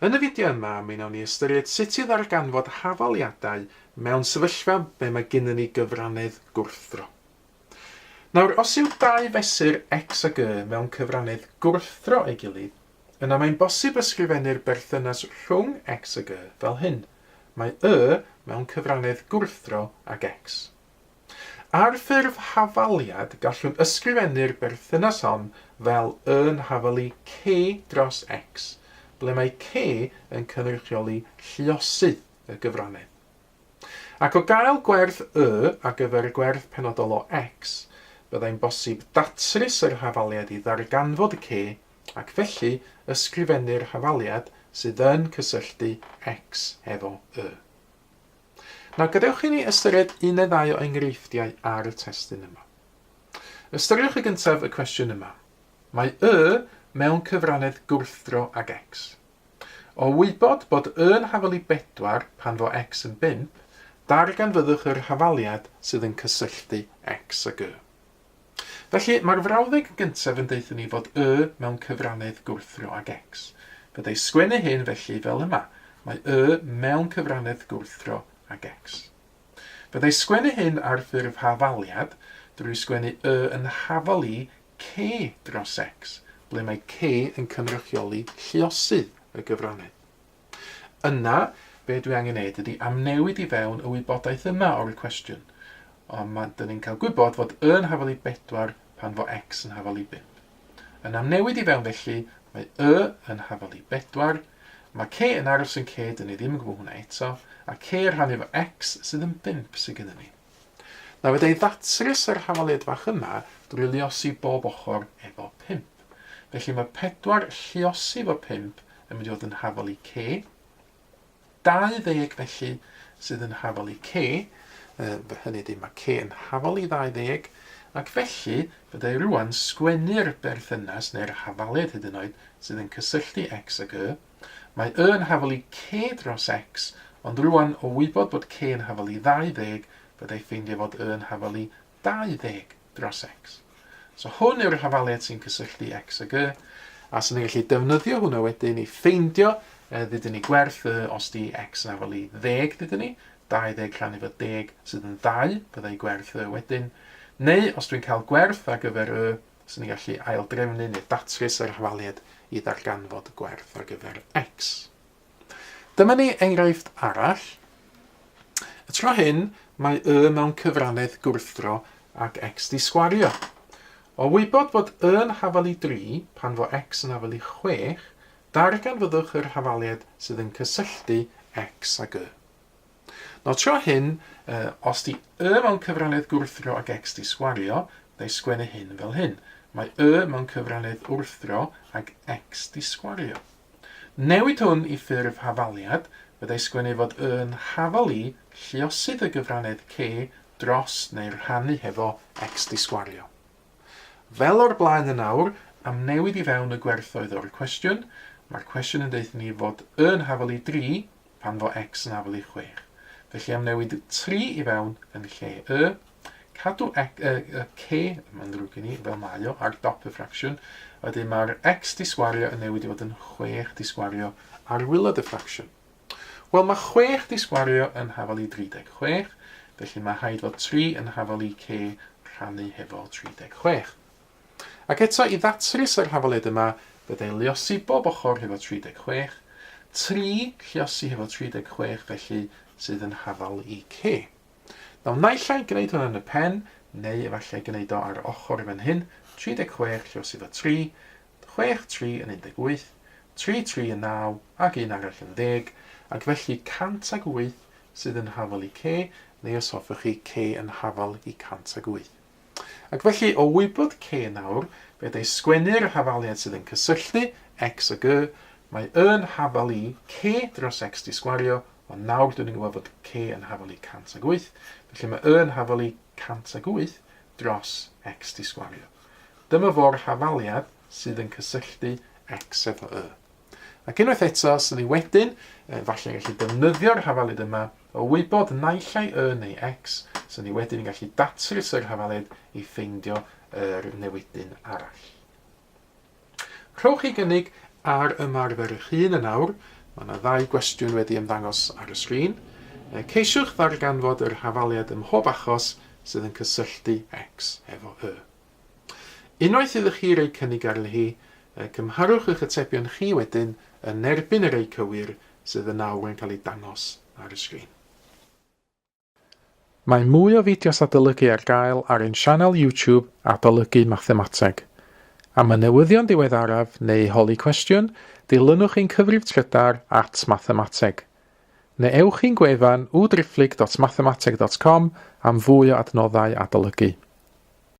Yn y fideo yma, mi wnawn ni ystyried sut i ddarganfod hafaliadau mewn sefyllfa ble mae gennym ni gyfrannedd gwrthdro. Nawr, os yw dau fesur x ag y mewn cyfrannedd gwrthdro ei gilydd, yna mae'n bosib ysgrifennu'r berthynas rhwng x ag y fel hyn, mae y mewn cyfrannedd gwrthdro ag x. Ar ffurf hafaliad, gallwn ysgrifennu'r berthynas hon fel yn hafalu c dros x, ble mae c yn cynrychioli lluosydd y gyfrannedd. Ac o gael gwerth y ar gyfer y gwerth penodol o x, byddai'n bosib datrys yr hafaliad i ddarganfod c, ac felly ysgrifennu'r hafaliad sydd yn cysylltu x efo y. Nawr, gadewch i ni ystyried un neu ddau o enghreifftiau ar y testun yma. Ystyriwch y gyntaf y cwestiwn yma. Mae y mewn cyfrannedd gwrthdro ag x. O wybod bod y yn hafal i bedwar pan fo x yn bump, darganfyddwch yr hafaliad sydd yn cysylltu x ag y. Felly, mae'r frawddeg gyntaf yn deutha ni fod y mewn cyfrannedd gwrthdro ag x. Byddai sgwennu hyn felly fel yma, mae y mewn cyfrannedd gwrthdro ag x. Byddai sgwennu hyn ar ffurf hafaliad drwy sgwennu y yn hafal i c dros x, ble mae c yn cynrychioli lluosydd y gyfrannedd. Yna, be dwi angen neud ydy amnewid i fewn y wybodaeth yma o'r cwestiwn. Ond ma, dyn ni'n cael gwybod fod y yn hafal i bedwar pan fo x yn hafal i bump. Yn amnewid i fewn felly, mae y yn hafal i bedwar, mae c yn aros yn c, dyn ni ddim yn gwybod hwnna eto, a c rhannu efo x sydd yn bump sydd gennym ni. Nawr fedra i ddatrys yr hafaliad fach yma drwy luosi bob ochr efo pump. Felly mae 4 lluosi efo 5 yn mynd i fod yn hafal i c. 20 felly sydd yn hafal i c, hynny ydy mae c yn hafal i 20, ac felly fydda i rwan sgwennu'r berthynas neu'r hafaliad hyd yn oed sydd yn cysylltu x ag y. Mae y yn hafal i c dros x, ond rwan o wybod bod c yn hafal i 20, fydda i ffeindio fod y yn hafal i 20 dros x. So hwn yw'r hafaliad sy'n cysylltu x ag y, a sy'n ni'n gallu defnyddio hwnna wedyn i ffeindio, e, ddydyn ni gwerth y os di x yn hafal i 10 ddydyn ni, 20 rhannu fo 10 sydd yn 2, byddai gwerth y wedyn. Neu os dwi'n cael gwerth ar gyfer y, sy'n ni'n gallu aildrefnu neu datrys yr hafaliad i ddarganfod gwerth ar gyfer x. Dyma ni enghraifft arall. Y tro hyn, mae y mewn cyfrannedd gwrthdro ac x di sgwario. O wybod bod y yn hafal i 3 pan fo x yn hafal i 6, darganfyddwch yr hafaliad sydd yn cysylltu x ag y. Nawr tro hyn, os di y mewn cyfrannedd gwrthdro ag x di sgwario, wna i sgwennu hyn fel hyn. Mae y mewn cyfrannedd wrthdro ag x di sgwario. Newid hwn i ffurf hafaliad, byddai sgwennu fod y yn hafal i lluosydd y gyfrannedd c dros neu rhannu hefo x di sgwario. Fel o'r blaen yn awr, am newid i fewn y gwerthoedd o'r cwestiwn, mae'r cwestiwn yn deutha ni fod y yn hafal i 3 pan fo x yn hafal i 6. Felly am newid 3 i fewn yn lle y, cadw e, e, y c, mae'n ddrwg gen i, fel mae o, ar dop y ffracsiwn, a wedyn mae'r x di sgwario yn newid i fod yn 6 di sgwario ar wylod y ffracsiwn. Wel, mae 6 di sgwario yn hafal i 36, felly mae rhaid fod 3 yn hafal i c rhannu hefo 36. Ac eto, i ddatrys yr hafaliad yma, byddai luosi bob ochr hefo 36, 3 lluosi hefo 36 felly sydd yn hafal i c. Nawr, naill ai gwneud hwn yn y pen, neu efallai gwneud o ar ochr i fan hyn, 36 lluosi efo 3, 6, 3 yn 18, 3, 3 yn 9, ac un arall yn 10, ac felly 108 sydd yn hafal i c, neu os hoffech chi, c yn hafal i 108. Ac felly, o wybod C nawr, fe ydy sgwennu'r hafaliad sydd yn cysylltu X ag Y, mae Y yn hafal i C dros X di sgwario, ond nawr dyn ni'n gwybod fod C yn hafal i 108, felly mae Y yn hafal i 108 dros X di sgwario. Dyma fo'r hafaliad sydd yn cysylltu X efo Y. Ac unwaith eto, sy'n ni wedyn, efallai yn gallu defnyddio'r hafaliad yma o wybod naill ai y neu x, sy'n ni wedyn yn gallu datrys yr hafaliad i ffeindio yr newidyn arall. Rhowch chi gynnig ar ymarfer eich hun yn awr. Mae yna ddau gwestiwn wedi ymddangos ar y sgrin. Ceisiwch ddarganfod yr hafaliad ym mhob achos sydd yn cysylltu X efo Y. Unwaith iddo chi roi cynnig arni hi, cymharwch eich atebion chi wedyn yn erbyn y rhai cywir sydd yn awr yn cael eu dangos ar y sgrin. Mae mwy o fideos adolygu ar gael ar ein sianel YouTube Adolygu Mathemateg. Am y newyddion diweddaraf neu i holi cwestiwn, dilynwch ein cyfrif trydar at mathemateg. Neu ewch i'n gwefan www.mathemateg.com am fwy o adnoddau adolygu.